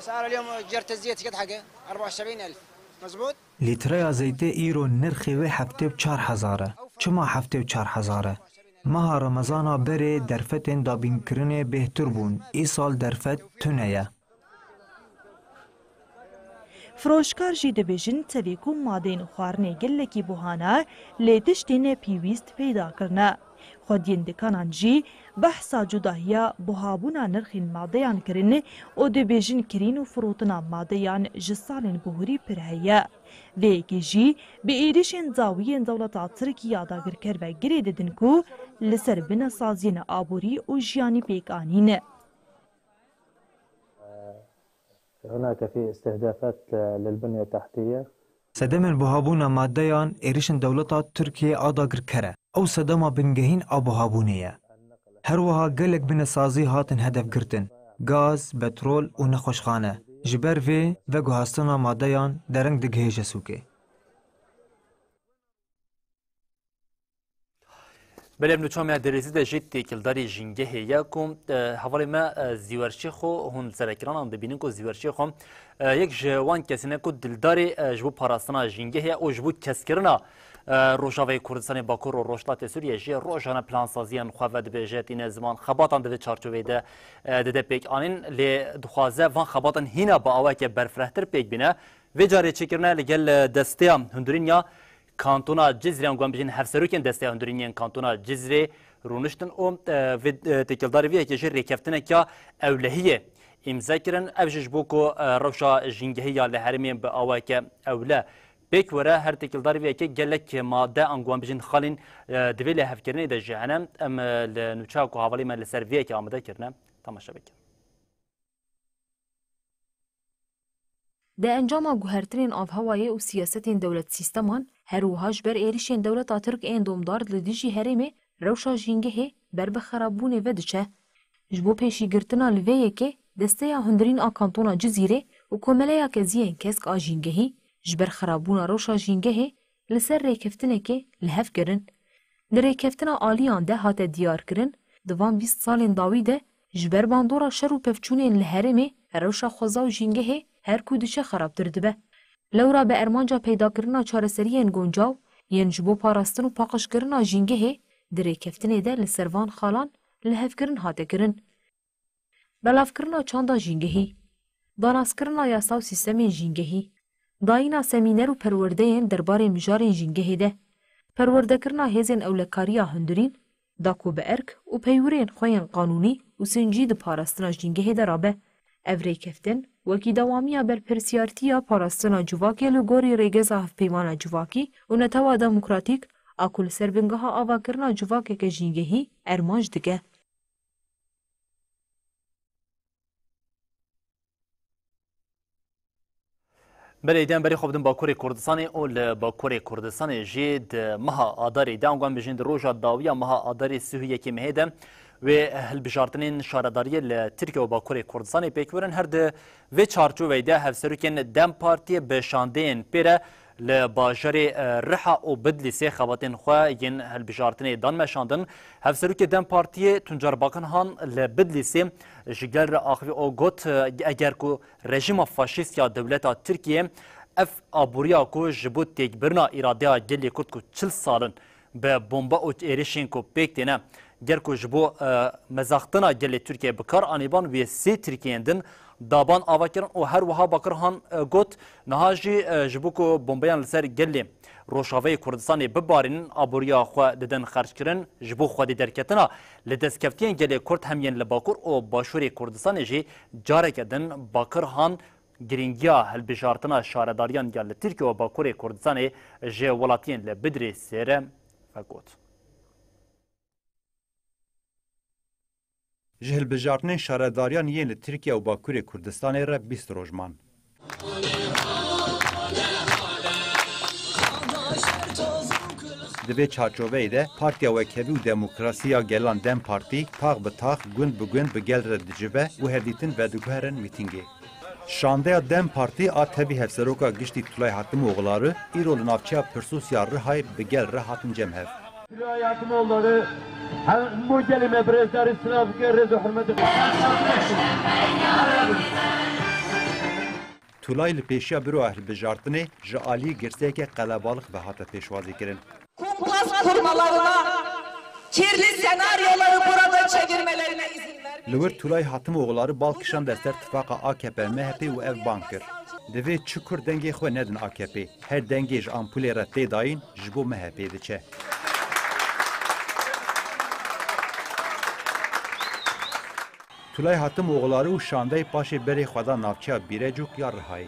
أسعار اليوم جرة الزيت قد حقه؟ أربعة وسبعين ألف. مزبوط؟ Lîtreya zeytê îro nirxê wê heftê û çar hezar e. Çima heftê û çar hezar e? Meha Remezana berê derfetên dabînkirinê bêhtir bûn, îsal derfet tune ye. Firoşkar jî dibêjin tevî ku madeyên xwarinê gelekî buha ne, lê tiştên pêwîst peyda kirine. Xwediyên dikanan jî behsa cudahiya buhabûna nirxên madeyan kirin û dibêjin kirîn û firotina madeyan ji salên bihurî pir heye. Vê yekê jî bi êrişên dawî yên dewleta Tirkî ya dagirker ve girê didin ku li ser binesaziyên aborî û jiyanî pêk anîn. هناك في استهدافات للبنية التحتية. Sedemên buhabûna madeyan êrişên dewleta Tirkiyê a dagirker e. Ew sedema bingehîn a buhabûnê ye. Her wiha gelek binesazî hatin hedefgirtin, gaz, petrol û nexweşxane. Ji ber vê veguhestina madeyan dereng digihêje sûkê. Belê, em li çamya Derêzî de jî têkildarî jîngehê ye ku, e, hevalê me, e, Zîwer Şêxo hûn li ser ekranan dibînin ku Zîwer Şêxo, e, yek ji wan kesî ne ku dildarê, e, ji bo parastina jîngehê ye û ji bo keskirina, e, Rojavayê Kurdistanê, Bakur û Rojhilatê Sûriyê jî rojane plansaziyên xwe vedibêje, tîne ziman, xebatan di vê çarçoveyê de, e, dide pêk anîn. Lê dixwaze van xebatan hîna bi awayeke berfirehtir pêk bîne. Vê carê çêkirine li gel, e, desteya hundirîn ya Kantona Cizrê, an guhan bijîn hevserokên Desteya Hundirîn yên Kantona Cizrê rûniştin û, e, vê, e, têkildarî vê yekê jî rêkeftineke ewlehiyê îmze kirin. Ev jî ji bo ku, e, rewşa jîngehî ya li herêmê bi awayeke ewle pêk were, her têkildarî vê yekê gelek made, an guhan bijîn xalên, e, di vê lêhevkirinê de jî hene. Em, e, li nûçeya ku hevalê me li ser vê yekê amade kirine, temaşe bikin. Di encama guhertinên avhewayê û siyasetên dewlet sîsteman, her wiha ji ber êrişên dewleta Tirk ên domdar li dijî herêmê, rewşa jîngehê ber bi xerabûnê ve diçe. Ji bo pêşîgirtina li vê yekê, Desteya Hundirîn a Kantona Cizîrê û Komeleya Keziyên Kesk a Jîngehî ji ber xerabûna rewşa jîngehê li ser rêkeftinekê li hev kirin. Di rêkeftina aliyan de hate diyarkirin, di van bîst salên dawî de ji ber bandora şer û pevçûnên li herêmê rewşa xweza û jîngehê her ku diçe xerabtir dibe. Lewra bi armanca peydakirina çareseriyên guncaw yên ji bo parastin û paqijkirina jîngehê di rêkeftinê de li ser van xalan lihevkirin hate kirin. Belavkirina çanda jîngehî, danaskirina yasa û sîstemên jîngehî, dayîna semîner û perwerdeyên derbarê mijarên jîngehê de, perwerdekirina hêzên ewlekariya hundirîn, da ku bi erk û peywirên xwe yên qanûnî û sincî di parastina jîngehê de rabe. Ev rêkeftin, wekî dewamiya berpirsiyartiya parastina civakê li gorî rêgeza hevpeymana civakî û netewa demokratîk a ku li ser bingeha avakirina civakeke jîngehî armanc dike. Belê, dem berê xwe bidin Bakurê Kurdistanê û li Bakurê Kurdistanê jî di meha Adarê de, ango em bijîn di roja dawiya meha Adarê sih û yekê mehê de wê hilbijartinên şaredariyê li Tirkiye û Bakurê Kurdistanê pêk birin. Her di vê çarçoveyê de hevserokên dem Partiyê bi şandeyên pê re li bajarê, e, Riha û Bidlîsê xebatên xwe yên hilbijartinê dan meşandin. Hevserokê dem Partiyê Tuncer Bakirhan li Bidlîsê ji gel re axivî û got, e, eger ku rejîma faşîst ya dewleta Tirkiye ev aboriya ku ji bo têkbirina îradeya gelê Kurd ku çil sal in bi bombe û êrişên ku pêk têne, ger ku ji bo, e, mezaxtina gelê Tirkiye bi kar anîban, wê sê Tirkiyeyên din daban ava kirin û her wiha Bakirhan, e, got, niha jî, e, ji bo ku bombeyan li ser gelê Rojavayê Kurdistanê bibarînin, aboriya xwe didin xerckirin, ji bo xwedî derketina li destkeftiyên gelê Kurd hem yên li Bakur û Başûrê Kurdistanê jî careke din Bakirhan girîngiya hilbijartina şaredariyan ya li Tirkiye û Bakurê Kurdistanê ji welatiyên li Bidrêsê re vegot. Ji hilbijartinên şaredariyan yên li Tirkiye û Bakurê Kurdistanê re bîst roj man. Di vê çarçoveyê de Partiya Wekhevî û Demokrasî ya Gelan dem Partî tax bi tax, gund bi gund bi gel re dicive û hevdîtin vediguherin mîtîngê. Şandeya dem Partî a tevî Hevseroka Giştî Tulay Hatimoğulları îro li navçeya Pirsûs ya Rihayê bi gel re hatin cem hev. Tulay Hatimoğulları hemû gelê me birêzdar îstiraf bike, rêz û hurmetê. Tulay li pêşiya Büroya Hilbijartinê ji aliyê girseyeke qelebalix ve hate pêşwazîkirin. Kumpas kurmalarına, kirli senaryoları burada çevirmelerine izin vermeyeceğiz. Li wir Tulay Hatimoğulları bal kişand ser tifaqa A K P M H P û ev bang kir: Divê çi Kurd dengê xwe nedin A K P. Her dengê ji ampulê re tê dayîn, ji bo M H P diçe. Tulay Hatimoğulları û şandeyê paşê berê xwe da navçeya Bîrecûk ya Rihayê.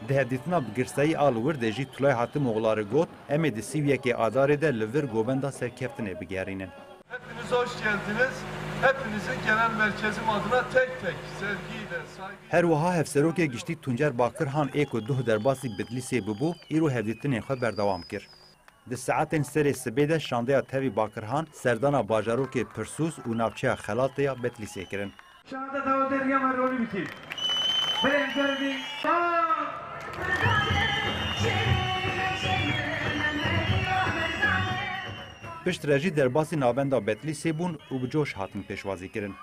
Di hevdîtina bi girseyî a li wir de jî Tulay Hatimoğulları got, em ê di sî û yekê Adarê de li vir govenda serkeftinê bigerînin. Hepiniz hoş geldiniz. Hepinizi genel merkezim adına tek tek sevgiyle, saygıyla. Her wiha Hevserokê Giştî Tuncer Bakirhan ê ku duh derbasî Bidlîsê bibû, îro hevdîtinên xwe berdewam kir. Di saetên serê sibê de şandeya tevî Bakirhan serdana bajarokê Pirsûs û navçeya Xelatê ya Betlîsê kirin. Şahada dawa der ya me rolî bikî. Berê geldi. Piştre jî derbasî navenda Betlîsê bûn û bi coş hatin pêşwazî kirin.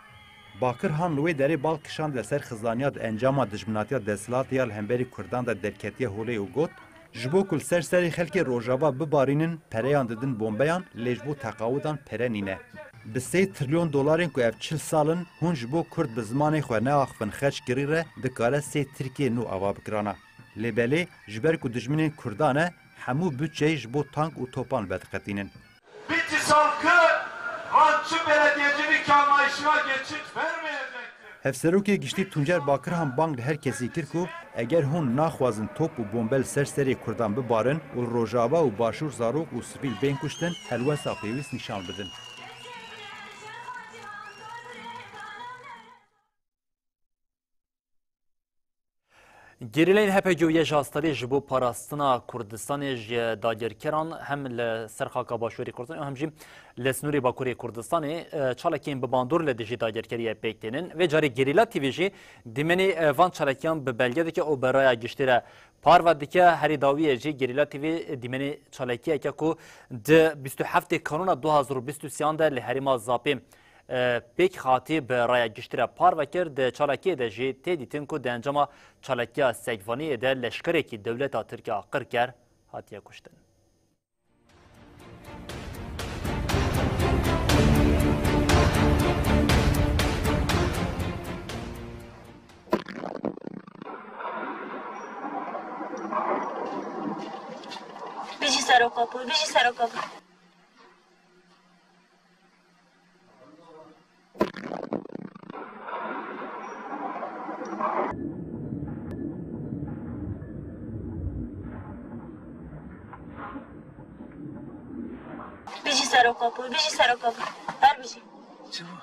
Bakirhan li wê derê bal kişand li ser xizaniya di encama dijminatiya desthilatê ya li hemberî Kurdan de derketiye holê û got, Ji bo ku li ser serê xelkê Rojava bibarînin, pereyan didin bombeyan, lê ji bo teqawidan pere nîne. Bi sê trilyon dolarên ku ev çil sal in hûn ji bo Kurd bi zimanê xwe neaxivin xerc kirî re, dikare sê Tirkiyê nû ava bikirana. Lê belê, ji ber ku dijminên Kurdan e, hemû budçeyê ji bo tank û topan vediqetînin. Bitlis halkı rantçı belediyecilik anlayışına geçit vermeyecektir. Hevserokê Giştî Tuncer Bakirhan bang li her kesî kir ku eger hûn naxwazin top û bombe li ser serê Kurdan bibarin û li Rojava û Başûr zarok û sivîl bên kuştin, helwesta pêwîst nîşan bidin. Gerîlayên H P G û Y J A Starê ji bo parastina Kurdistanê ji dagirkeran hem li ser xaka Başûrê Kurdistanê û hem jî li sînorê Bakurê Kurdistanê, e, çalakiyên bi bandor li dijî dagirkeriyê pêk tênin. Vê carê Gerîla T V jî dîmenê, e, van çalakiyan bi belge dike û bi raya giştî re parve dike. Herî dawiyê jî Gerîla T V dîmenê çalakiyeke ku di bîst û heftê Kanûna du hazar û bîst û sêyan de li herêma Zapê e, pêk hatî bi raya giştî re parve kir. Di çalakiyê de jî tê dîtin ku di encama çalakiya sekvaniyê de leşkerekî dewleta Tirk a qirker hatiye kuştin. Bijî Serokopûr, bijî Serokopûr. Bijî Serokopûr, bijî Serokopûr. Her bijî. Çi bû?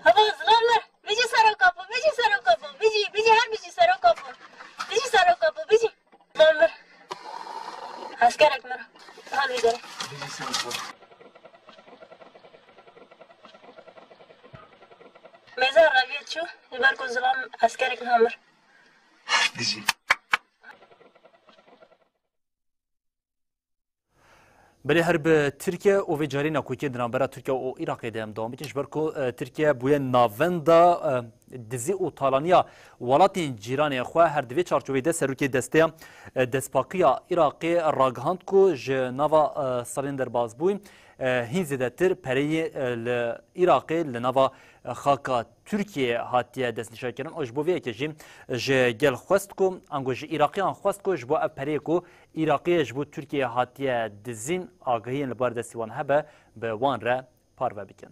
Hava zilam mir. Bijî Serokopûr, bijî Serokopûr, bijî, bijî, her bijî Serokopûr. Bijî Serokopûr, bijî. Zilam mir. Eskerek mir. Hal bigere. Mêza reviyê çû, ji ber ku zilam eskerek niha mir. Dijî. Belê her bi Tirkiye û vê carî nakokiyên di navbera Tirkiye û Iraqê de em dewam bikin. Ji ber ku, e, Tirkiye bûye navenda, e, dizî û talaniya welatên cîranê xwe, her di vê çarçoveyê de serokê desteya, e, destpakiya Iraqê ragihand ku ji nava, e, salên derbasbûyî, e, hîn zêdetir pereyê, e, li Iraqê li nava, e, xaka Tirkiyeyê hatiye destnîşankirin û ji bo vê yekê jî ji gel xwest ku, ango ji Iraqiyan xwest ku ji bo ev pereyê ku Iraqê ji bo Tirkiyeyê hatiye dizîn, agahiyên li bar destî wan hebe, bi wan re parve bikin.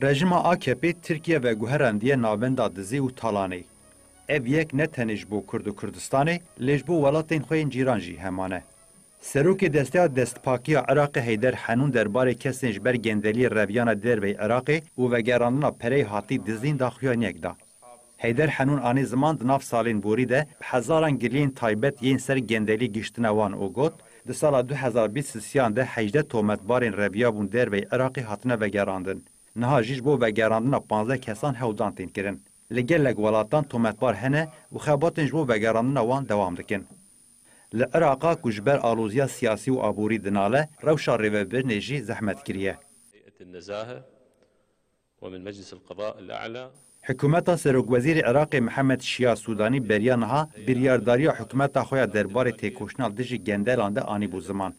Rejîma A K P Tirkiye veguherandiye navenda dizî û talanê. Ev yek ne tenê ji bo Kurd û Kurdistanê, lê ji bo welatên xwe yên cîran jî heman e. Serokê Desteya Destpakiya Iraqê Heyder Henûn derbarê kesên ji ber gendeliyê reviyane derveyî Iraqê û vegerandina pereyê hatî dizîn daxuyaniyek da. Heyder Henûn anî ziman di nav salên borî de bi hezaran giliyên taybet yên ser gendelî giştine wan û got, di sala du hezar bîst sisiyan de hejdeh tometbarên reviyabûn derveyî Iraqê hatine vegerandin. Niha jî ji bo vegerandina panzdeh kesan hewldan tên kirin. Li gelek welatan tometbar hene û xebatên ji bo vegerandina wan dewam dikin. Li Iraqa ku ji ber aloziya siyasî û aborî dinale, rewşa rêvebirinê jî zehmet kiriye. هيئة النزاهة ومن مجلس القضاء الأعلى. Hikûmeta Serokwezîrê Iraqê Mihemed Şiya Sûdanî beriya niha biryardariya hikûmeta xwe ya derbarê têkoşîna li dijî gendelan de anîbû ziman.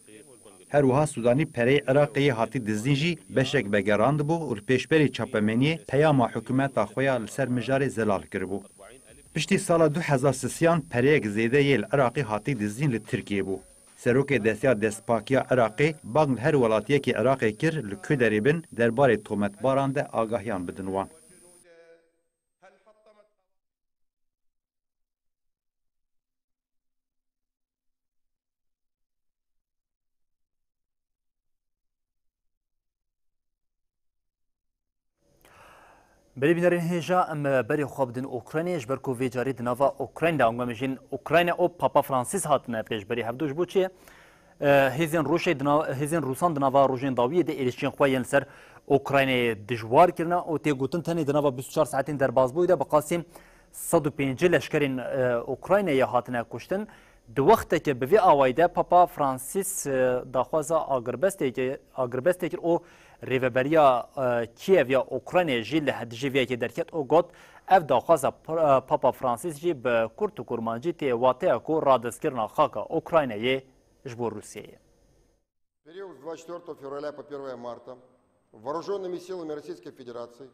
Her wiha Sûdanî pereyê Iraqê yê hatî dizîn jî beşek vegerandibû û li pêşberî çapemeniyê peyama hikûmeta xwe ya li ser mijarê zelal kiribû. Piştî sala du hezar sisiyan pereyek zêde yê li Iraqê hatî dizîn li Tirkiyê bû. Serokê Desteya Destpakiya Iraqê bang li her welatiyekî Iraqê kir li ku derê bin derbarê tometbaran de agahiyan bidin wan. Belê bînerên hêja, em berê xwe bidin Ukraynayê, ji ber ku vê carê di nava Ukrayna de ango em jîn Ukrayna û Papa Francis hatine pêşberî hevdu. Ji bo çi? E, hêzên Rûşê di nav-, hêzên Rûsan di nava rojên dawiyê de êrişên xwe yên li ser Ukraynayê dijwar kirine û tê gotin tenê di nava bîst û çar saetên derbasbûyî de bi qasî sed û pêncî leşkerên, e, Ukraynayê hatine kuştin. Di wextekê bi vî awayî de Papa Francis, e, daxwaza agirbestê, agirbestê kir û rêveberiya, e, Kiev ya Ukraynayê jî li dijî vê yekê derket û got, ev daxwaza P-, e, Papa Francis jî bi kurt û kurmancî tê wateya ku radestkirina xaka Ukraynayê ji bo Rûsyayê. В период с двадцать четвёртого февраля по первое марта вооружёнными силами Российской Федерации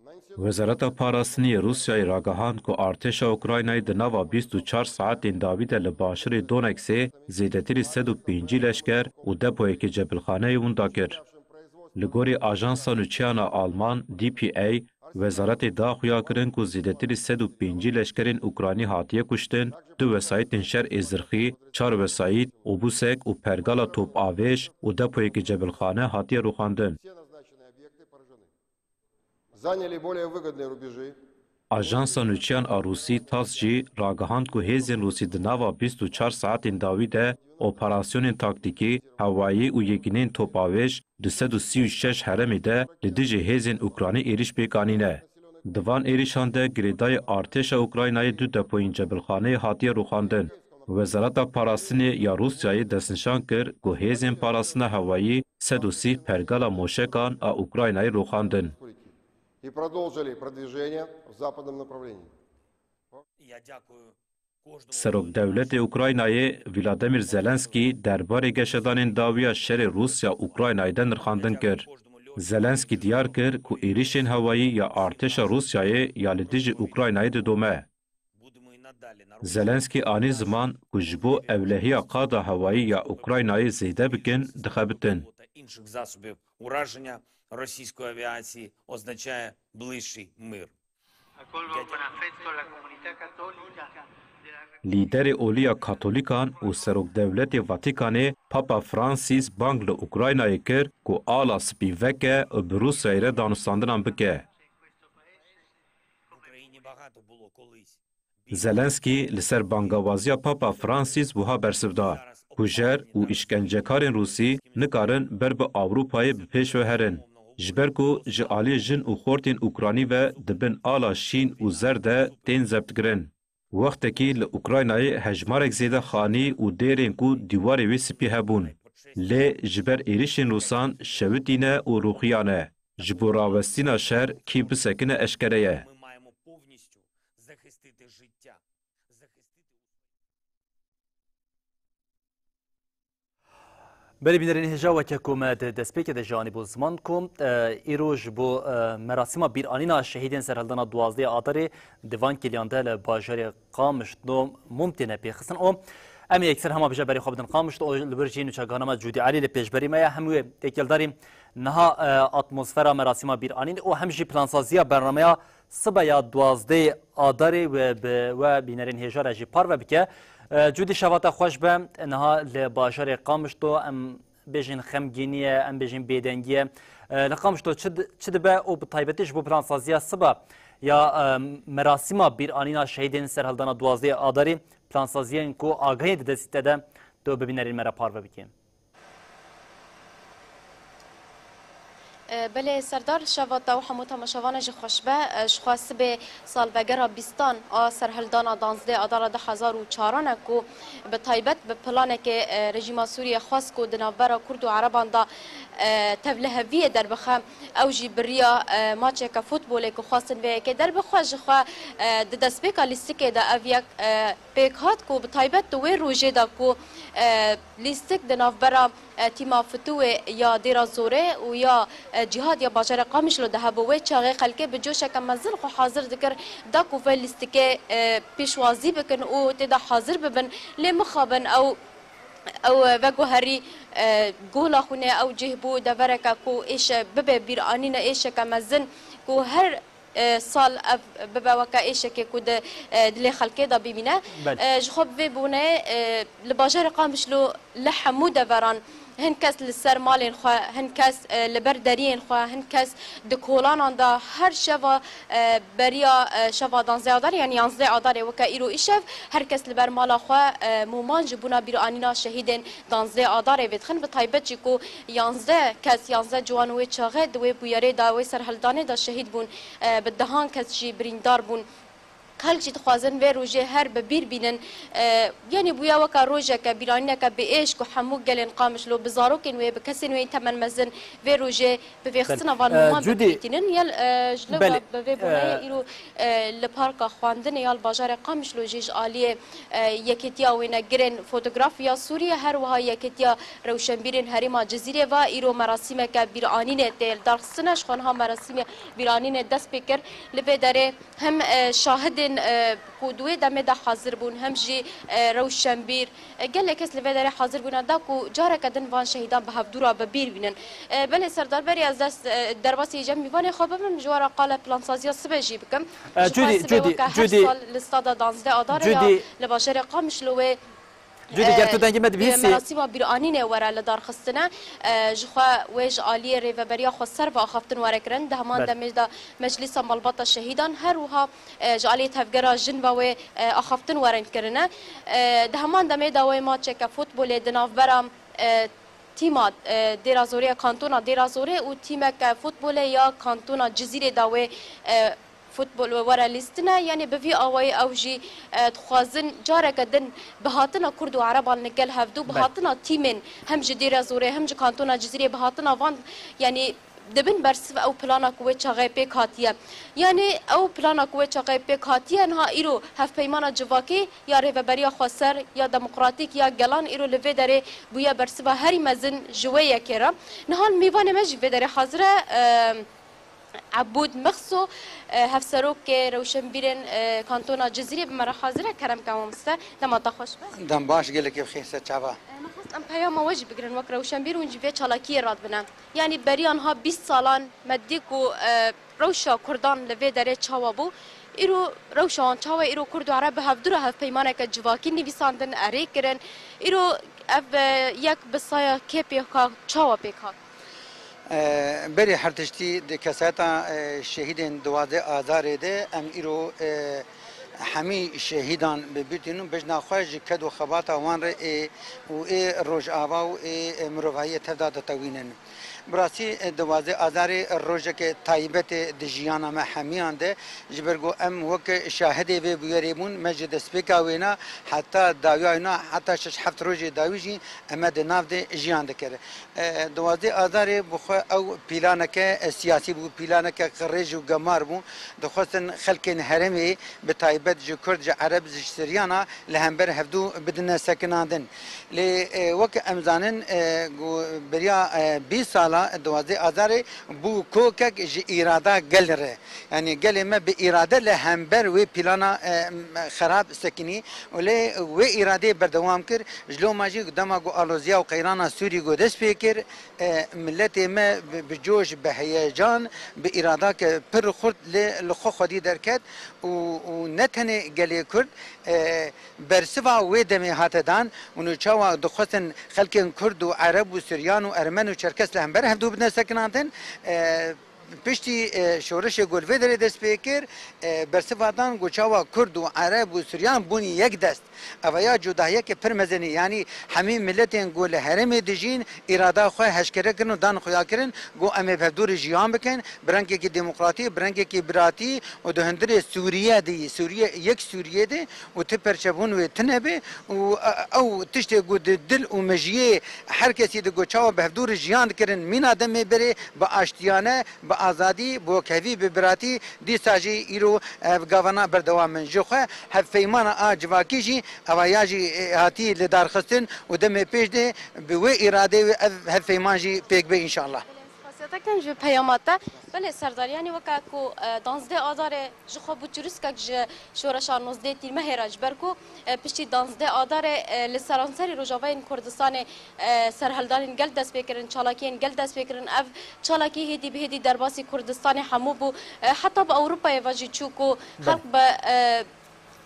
нанесено Wezareta Parastinê yê Rûsyayê ragihand ku artêşa Ukraynayê di nava bîst û çar saetên dawî de li başûrê Donetskê zêdetirî sed û pêncî leşker û depoyekê cebilxaneyê winda kir. Li gorî ajansa nûçeyan a Alman D P A, Wezaretê da xuya kirin ku zêdetirî sed û pêncî leşkerên Ukraynî hatiye kuştin, du wesayîtên şer ê zirxî, çar wesayît, obusek û pergala topavêj û depoyekî cebilxane hatiye rûxandin. Заняли более выгодные рубежи. Ajansa nûçeyan a Rûsî TASS jî ragihand ku hêzên Rûsî di nava bîst û çar saetên dawî de operasyonên taktîkî, hewayî û yekîneyên topavêj di sed û sî û şeş herêmê de li dijî hêzên Ukranî êrîş pêk anîne. Di van êrîşan de girêdayî artêşa Ukraynayê du depoyên cebilxaneyê hatiye rûxandin. Wezareta Parastinê ya Rûsyayê destnîşan kir ku hêzên parastina hewayî sed û sî pergala moşekan a Ukraynayê rûxandin. И продолжили продвижение в западном направлении. Serokdewletê Ukraynayê Volodymyr Zelenskî derbarê geşedanên dawiya şerê Rûsya-Ukraynayê de nirxandin kir. Zelenskî diyar kir ku êrîşên hewayî ya artêşa Rûsyayê ya li dijî Ukraynayê didome. Zelenskî anî ziman ku ji bo ewlehiya qada hewayî ya Ukraynayê zêde bikin, dixebitin. Інших засобів ураження російської авіації означає ближчий мир. Lîderê olî ya Katolîkan û Serokdewletê Vatikanê Papa Francis bang li Ukraynayê kir ku ala spî veke û bi Rûsyayê re danûstandinan bike. Zelenskî li ser bangawaziya Papa Francis wiha bersiv da, Kujer û îşkencekarên Rûsî nikarin ber bi Ewropayê bi pêş ve herin, ji ber ku ji aliyê jin û xortên Ukranî ve di bin ala şîn û zer de tên zebtkirin. Wextekî li Ukraynayê hejmarek zêde xanî û dêrên ku dîwarê wê spî hebûn, lê ji ber êrîşên Rûsan şewitîne û rûxiyane. Ji bo rawestîna şer kî bisekine eşkere ye. Belê bînerên hêja, weke ku me di destpêkê de jî anîbû ziman ku, e, îro ji bo, e, merasîma bîranîna şehîdên serhildana duwazdehê Adarê di van kêliyan de li bajarê Qamişlo mum têne pêxistin û em ê yekser hema bije berê xwe bidin Qamişlo û li wir jî nûçegihana me Cûdî Elî li pêşberî me ye. Hemû wê têkildarî niha, e, atmosfera merasîma bîranîn û hem jî plansaziya bernameya sibe ya duwazdehê Adarê wê bi we bînerên hêja re jî parve bike. E, Cûdî, şeva te xweş be. Niha li bajarê Qamişlo em bêjin xemgînî ye, em bêjin bêdengî ye. E, li Qamişlo çi di-, çi dibe û bi taybetî ji bo plansaziya siba ya, e, merasîma bîranîna şehîdên serhildana duwazdehê Adarê, plansaziyên ku agahiyên di destî te de, tu bi bînerên me re parve bikî? E, belê Serdar, şeva te û hemû temaşevana jî xweş be. E, ji xwe sibê salvegera bîstan a serhildana danzdê Adara du hezar û çaran e ku bi taybet bi planekê, e, rejîma Sûriyê xwest ku di navbera Kurd û Ereban de, e, tevliheviyê derbixe. Ew jî bi riya, e, maçeke futbolê ku xwestin vê yekê derbixe, ji xwe, e, di destpêka lîstikê de ev yek, e, pêk hat ku bi taybet di wê rojê de ku, e, lîstik di navbera, e, tîma Fituwê ya Dêra Zorê û ya, e, Cîhad ya bajarê Qamişlo de hebû. Wê çaxê xelkê bi coşeke mezin xwe hazir dikir da ku vê lîstikê, e, pêşwazî bikin û tê de hazir bibin. Lê mixabin ew, ew veguherî, e, gola xwînê, ew cih bû devereke ku êşe bibe bîranîne, êşeke mezin ku her e, sal ev bibe weke êşekê ku di, e, dilê xelkê de bimîne. Belê. E, ji xwe bi vê bûneyê, e, li bajarê Qamişlo li hemû deveran hin kes li ser malên xwe, hin kes, e, li ber deriyên xwe, hin kes di kolanan de her şeva, e, beriya, e, şeva danzdeh Adarê, yanî yanzdeh Adarê weke îro îşev, her kes li ber mala xwe, e, mûman ji bona bîranîna şehîdên danzdeh Adarê vedixin. Bi taybet jî ku yanzdeh kes, yanzdeh ciwan wê çaxê di wê bûyerê de, wê serhildanê de şehîd bûn. E, bi dehan kes jî birîndar bûn. Xelk jî dixwazin vê rojê her bi bîr bînin. E, yanî bûya weka rojeke, bîranîneke bi êş ku hemû gelên Qamişlo bi zarokên wê, bi kesên wê yên temen mezin vê rojê bi vêxistina van, e, mûman bipirîtînin. Yel, e, ji lewra bi vê boneyê, e, îro, e, li parka xwendinê ya li bajarê Qamişlo jî ji aliyê, e, yekêtiya wênegirên fotograf ya Sûriyê, her wiha yekêtiya rewşenbîrên herêma Cizîrê ve îro merasîmeke bîranînê tê lidarxistine. Ji xwe niha merasîmê bîranînê dest pê kir. Li vê derê hem, e, şahidên, e, ku di wê demê de hazir bûn, hem jî, e, rewşenbîr, e, gelek kes li vê derê hazir bûne da ku careke din van şehîdan bi hevdû re bi bîr bînin. E, belê Serdar, berî ez dest, e, derbasî cem mîvanê xwe bibim, ji we re qala plansaziya sibe jî bikim. E, Ji xwe Cudî, sibê Cudî, weke her Cudî, sal li stada danzdeh Adarê ya Cudî. Li bajarê Qamişlo wê Cûdî, ger tu dengê me dibihîstî. Merasîma bîranînê were li dar xistine. E, ji xwe wê ji aliyê Rêveberiya Xweser ve axaftin were kirin. Di heman demê de Meclîsa Malbata Şehîdan, her wiha, e, ji aliyê Tevgera Jin ve wê, e, axaftin werin kirine. E, di heman demê de wê maçeke futbolê di navbera, e, tîma, e, Dêra Zorê ya kantona Dêra Zorê û tîmeke futbolê ya kantona Cizîrê de wê, e, futbol were lîstine. Yanî bi vî awayî ew jî, e, dixwazin careke din bi hatina Kurd û Ereban li gel hevdû, bi hatina tîmên hem ji Dêra Zorê hem ji kantona Cizîrê, bi hatina van, yanî dibin bersiv ew plana ku wê çaxê pêk hatiye. Yanî ew plana ku wê çaxê pêk hatiye, niha îro hevpeymana civakî ya Rêveberiya Xweser ya Demokratîk ya Gelan îro li vê derê bûye bersiva herî mezin ji wê yekê re. Niha mêvanê me jî vê derê hazir e, e, Ebûd Mexso, e, hevserokê rewşenbîrên, e, kantona Cizîrê bi me re hazir e. Kerem ke mamoste, dema te xweş be. Dem baş, gelekî bi xêr, ser çava. E, me xwest em peyama we jî bigirin wek rewşenbîr, hûn jî vê çalakiyê radibine. Yanî beriya niha bîst salan me dî ku, e, rewşa Kurdan li vê derê çawa bû. Îro rewşa wan çawa ye? Îro Kurd û Ereb bi hevdû re hevpeymaneke civakî nivîsandin, erê kirin. Îro ev, e, yek bi saya kê pêk hat, çawa pêk hat? E, berî her tiştî di kesayeta, e, şehîdên duwazdeh Azarê de em îro, e, hemî şehîdan bi bîr tînin, bejna xwe ji ked û xebata wan re ê û ê rojava û ê, e, mirovahiyê tevda ditewînin. Bi rastî, e, duwazdeh Azarê rojeke taybet e di jiyana me hemiyan de, ji ber ku em wek şahidê vê bûyerê bûn, me ji destpêka wêna heta dawiya wêna, heta şeş heft rojê dawî jî em e di nav de jiyan dikir. E, duwazdeh Azarê bi xwe ew pîlaneke, e, siyasî bû, pîlaneke qirêj û gemar bû. Dixwestin xelkên herêmê, bi taybet ji Kurd, ji Ereb, ji Siryana li hember hevdû bidine sekinandin. Lê, e, wek em zanin, e, ku beriya, e, bîst sala, duwazdeh Azarê bû kokek ji îrada gel re. Yanî gelê me bi îrade li hember wê pîlana, e, xerab sekinî û lê wê îradeyê berdewam kir. Ji loma jî dema ku aloziya û qeyrana Sûrî ku dest pê kir, e, miletê me bi, bi coş, bi heyecan, bi îradake pir xurt li, li xwe xwedî derket û, û ne tenê gelê Kurd, e, bersiva wê demê hate dan û çawa dixwestin xelkên Kurd û Ereb û Suryan û Ermen û Çerkes li hember hevdû bidine sekinandin, e, piştî, e, şoreşê ku li vê derê dest pê kir, e, bersiva dan ku çawa Kurd û Ereb û Suryan bûn yek dest. Eva ya cudahiyeke pir mezin e. Yanî hemî miletên ku li herêmê dijîn, îrada xwe heşkere kirin û dan xuya kirin ku em ê bi hevdû re jiyan bikin, bi rengekî demokratî, bi rengekî biratî û di hundirê Sûriye de yî, Sûriye, yek Sûriye de û ti perçebûn wê tune be û, e, ew tiştê ku di dil û mejiyê her kesî de ku çawa bi hevdû re jiyan dikirin mîna demê berê bi aştiyane, bi azadî, bi wekhevî, bi biratî, dîsa jî îro ev gavana berdewam in. Ji xwe hevpeymana a civakî jî eva ya jî, e, hatî lidarxistin û demê pêş de bi wê îradeyê wê ev hevpeyman jî pêk be înşallah. Belê, spasiya te kin ji peyama te. Belê Serdar, yanî weke ku, e, danzdeh Adarê ji xwe bû çirûskek ji şoreşa nozdeh Tîrmehê re, ji ber ku, e, piştî danzdeh Adarê, e, li seranserî rojavayên Kurdistanê, e, serhildanên gel dest pê kirin, çalakiyên gel dest pê kirin. Ev çalakî hêdî bi hêdî derbasî Kurdistanê hemû bû. E, heta bi Ewropayê ve jî çû ku xelk bi, e,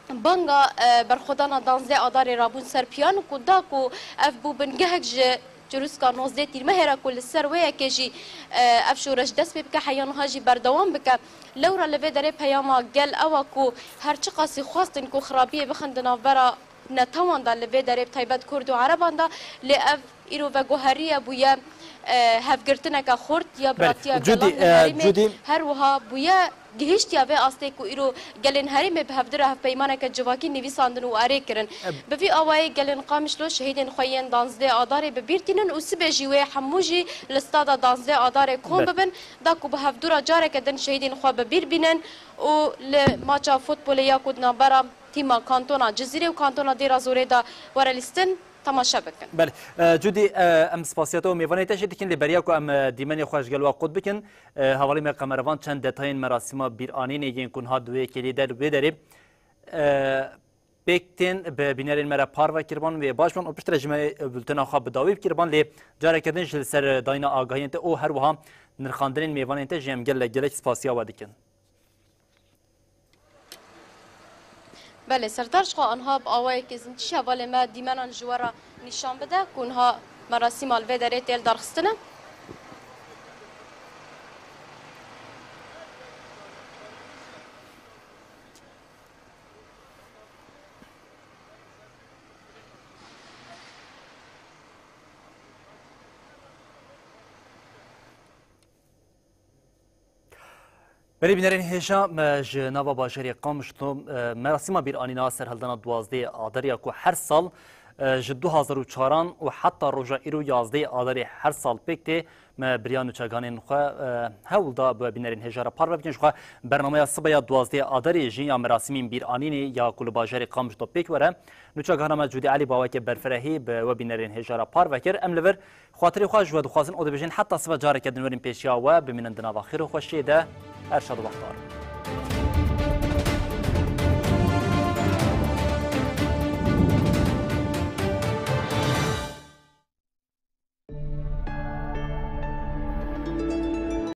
banga, e, berxwedana danzdeh Adarê rabûn ser piyan ku da ku ev bû bingehek ji çirûska nozdeh Tîrmehê re ku li ser wê yekê jî, e, ev şoreş dest pê bike, heya niha jî berdewam bike. Lewra li vê derê peyama gel ew e ku her çiqasî xwestin ku xirabiyê bixin di navbera netewan de, li vê derê bi taybet Kurd û Ereban de, lê ev îro veguheriye bûye, e, hevgirtineke xurt ya biratiya gelan li herêmê. Her wiha bûye gihiştiya vê astê ku îro gelên herêmê bi hevdira hevpeymaneke civakî nivîsandin û erê kirin. Bi vî awayî gelên Qamişlo şehîdên xwe yên danzdeh Adarê bi bîr tînin û sibê jî wê hemû jî li stada danzdeh Adarê kom bibin, da ku bi hevdû re careke din şehîdên xwe bi bîr bînin û li maça futbolê ya ku di navbera tîma kantona Cizîrê û kantona Dêra Zorê de were lîstin, temaşe bikin. Belê. E, Cudî, e, em spasiya te û mêvanê te jî dikin, lê beriya ku em, e, dîmenê xwe ji gel we qut bikin, e, hevalî me Qemervan çend detayên merasîma bîranînê yên ku niha di wê yekê lê der wê derê, e, pêk tên bi bînerên me re parve kirban wê baş ban û piştre ji me, e, bultena xwe bi dawî bikirban, lê careke din jî li ser dayîna agahiyên te û her wiha nirxandinên mêvanên te jî em gelek gelek spasiya we dikin. Belê, Serdar, ji xwe anha bi awayekê zindî şevalê me dîmenan ji we re nîşan bide ku niha merasîma li vê derê tê li darxistine. Berê bînerên hêja, me ji nava bajarê Qamişlo, e, merasîma bîranîna serhildana duwazdehê Adarê ya ku her sal, e, ji du hazar û çaran û heta roja îro yazdehê Adarê her sal pêk tê, me bi riya nûçeganên xwe, e, hewl da bi we bînerên hêja re parve bikin. Ji xwe bernameya sibeya duwazdehê Adarê jî ya merasîmên bîranînê ya ku li bajarê Qamişlo pêk were, nûçegana me Cûdî Elî bi awayekê berfirehî bi we bînerên hêja re parve kir. Em li vir xatirê xwe ji we dixwazin û dibêjin heta sibe careke din werin pêşiya we, bimînin di nava xêr û xweşiyê de. Her şad û bextewar.